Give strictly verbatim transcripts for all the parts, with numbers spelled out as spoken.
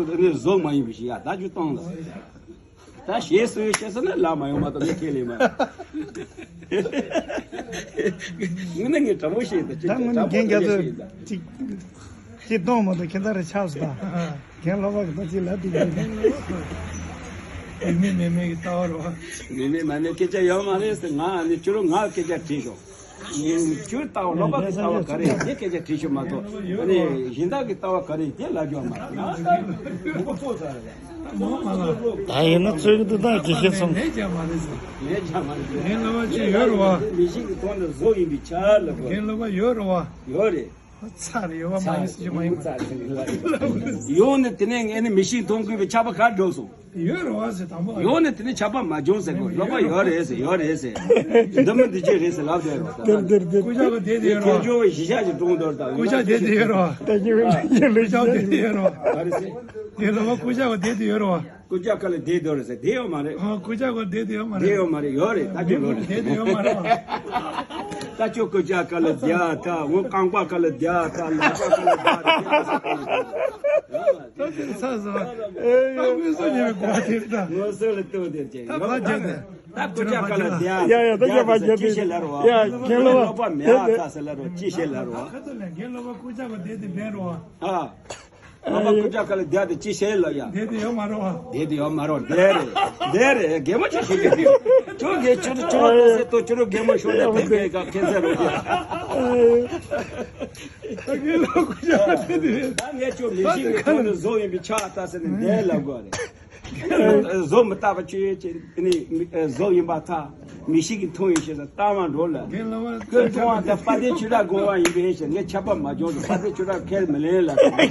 ནི་བཟོ་མ་ཡིན་པའི་ཞིག་ཡ་ད་རྒྱུ་གཏོང་ལ། ད་ཞེས་སུ་ཡོད་ཤེས་སོ་ན་ལ་མ་ཡོང་མ་གཏོགས་ངས་ཁས་ལེན་མ། ངས་ནི་ངས་དྲང་པོ་ཤེས་ད་ཅི་ད་ངོ་ནི་རྒན་རྒྱ་མཚོ་ཅིག་ཅིག་གཏོང་མ་གཏོགས་ཁྱེད་ད་རེ་ཆགས་སོ་ད། རྒན་ལོག་པ་གི་ད་ཅི་ལབ་དུས་མེད་མེད་མེད་མེད་ཀྱི་ལྟ་བ་རོ། མེད་མེད་མ་ནི་སྐད་ཆ་ཡོད་མ་རེད་ཟེར། ང་ནི་ཁྱོད་རང་ང་སྐད་ཆ་དྲིས་ཤོག་ཁྱོད་ལྟ་བ་ལོག་པ་གི་ལྟ་བ་ག་རེ་དེ་སྐད་ཆ་དྲིས་ཤོག་མ་གཏོགས་ཨ་ནི་གཞན་དག་གི་ལྟ་བ་ག་རེ་དེ་ལབ་རྒྱུ་མ་རེད། ད་ཡིན་ན་ཚོད་ཀྱི་འདུག་ད་དགེ་བཤེས་ཚང་། ལས་ཀྱང་མ་རེད་ཟེར། ལས་ཀྱང་མ་རེད་ཟེར། རྒན་ལོག་པ་ཅིག་ཡོད་རེད་བ། མི་ཤིག་གི་ཐོག་ནས་བཟོ་ཡིན་པའི་ཆ་ལ་གོ། རྒན་ལོག་པ་ཡོད་རེད་བ། ཡོད་རེད། ཚར་ཡོད་བ་མ་ཡིན་ཟེར་གྱི་མ་ཡིན་པ། ཡོང་ནས་དེ་ནས་ངས་ནི་མི་ཤིག་མཐོང་དགོས་པའི་ཆར་པ་ག་འགྲོ་སོང་། ཡོད་རེད་བ་ཟེར་དང་པོ། ཡོང་ནས་དེ་ནས་ཆར་པ་མ་བྱུང་ཟེར་གོ། ལོག་པ་ཡོད་རེད་ཟེར་ཡོད་རེད་ཟེར། འདི་མི་འདི་ཅི་རེད་ཟེར་ལབ་བསྡད་རོགས། དེར་དེར་དེར། སྐུ་ཞབས་ག་བསྡད་དེ་ཡོད་རེད་བ། ཁྱེད་ཚོ་གཞིས་ཆགས་ཀྱི་གྲོང་དོར་དང་། སྐུ་ཞབས་བསྡད་དེ་ཡོད་རེད་བ། ད་ཉི་མ་ཉི་མ་སྐུ་ཞབས་བསྡད་དེ་ཡོད་རེད་བ། ག་རེ་ཟེར། རྒན་ལོག་པ་སྐུ་ཞབས་ག་བསྡད་དེ་ཡོད་རེད་བ། སྐུ་ཞབས་ཁ་ལ་བསྡད་དེ་ཡོད་རེད་ཟེར། བསྡད་ཡོད་མ་རེད། ཨ་སྐུ་ཞབས་ག་བསྡད་དེ་ཡོད་མ་རེད། བསྡད་ཡོད་མ་རེད། ཡོད་རེད། ད་ཅི་ལོ་རེད། བསྡད་དེ་ཡོད་མ་རེད་བ། ད་ཁྱོད་སྐུ་ཞབས་ཁ་ལ་བསྡད་ད་ངོ་རྐང་པ་ཁ་ལ་བསྡད་ད་ལག་པ་ཁ་ལ་བསྡད་ད། ད་དེ་ཚ་ཟེར་བ། ད་དངོས་སུ་ཉེ་བའི་གོ་བ་དེ་ད། ངོ་སོ་ལ་ལྟོས་དེ་ཅེས་ད་ཡོད་ཕ་རྒྱན་ད། ད་སྐུ་ཞབས་ཁ་ལ་བསྡད། ཡ་ཡ་ད་ཁྱོད་ཕ་རྒྱན་ཅི་བཤད་ལ་རོ། ཡ་རྒན་ལོག་པ་ལོག་པ་མེད་ཨ་ད་ཟེར་ལ་རོ། ཅི་བཤད་ལ་རོ། ཁ་ཐོག་ལ་རྒན་ལོག་པ་སྐུ་ཞབས་ག་བསྡད་དེ་བསྡད་རོ། ཨ། ལོག་པ་སྐུ་ཞབས་ཁ་ལ་བསྡད་དེ་ཅི་བཤད་ལ་ཡ། བསྡད་དེ་ཡོད་མ་རོ། བསྡད་དེ་ཡོད་མ་རོ། བསྡད་རེད། བསྡད་རེད། རྒན་མོ་ཅིག་ཤེས་ཀྱི་འདུག་ཁྱོད་རྒན་ཁྱོད་ཁྱོད་ལ་ཟེར་ཏོ་ཁྱོད་རྒན་མོ་ཤོག་ད་དེ་རྒན་ག་ཁེ་ཟེར་རོ། རྒན་ལོག་པ་སྐུ་ཞབས་བསྡད་དེ། ད་ངས་ཁྱོད་མི་ཤེས་ཀྱི་ཁྱོད་ནི་བཟོ་ཡིན་པའི་ཆ་ལྟ་ཟེར་ནས་བསྡད་ལབ་དགོས་རེད། བཟོ་མི་ལྟ་བ་ཆོས་ཅན་ནི་བཟོ་ཡིན་པ་ཐ་མི་ཤིག་གི་མཐོང་ཡིན་ཞེས་ལྟ་བ་འགྲོ་ལ། རྒན་ལོག་པ་ཁོས་མཐོང་བ་ད་དཔལ་ལྡན་ཆོས་གྲགས་དགོངས་པ་ཡིན་པས་ཞེས་ངས་ཆད་པ་མ་འཇོག་ཏུ་དཔལ་ལྡན་ཆོས་གྲགས་ཁས་མི་ལེན་ལ། དཔལ་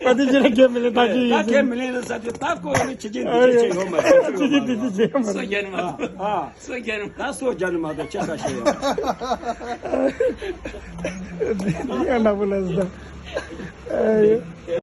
ལྡན་ཆོས་གྲགས་ཁས་མི་ལེན་ད་ཅི་ཡིན། ད་ཁས་མི་ལེན་ལ་ས་དེ་ད་ཀོ་ཡོད་ནི་ཆི་ཅན་དེ་ཅི་ཅན་ཡོད་མ་རེད། ཅི་ཅན་དེ་ཅི་ཅན་ཡོད་མ་རེད། སོ་རྒྱན་མ་ཨ་ཨ་སོ་རྒྱན་མ་ད་སོ་རྒྱན་མ་ད་ཆ་ས་ཤེས་ཡོད། ཡ་ན་བུ་ལ་ཟ།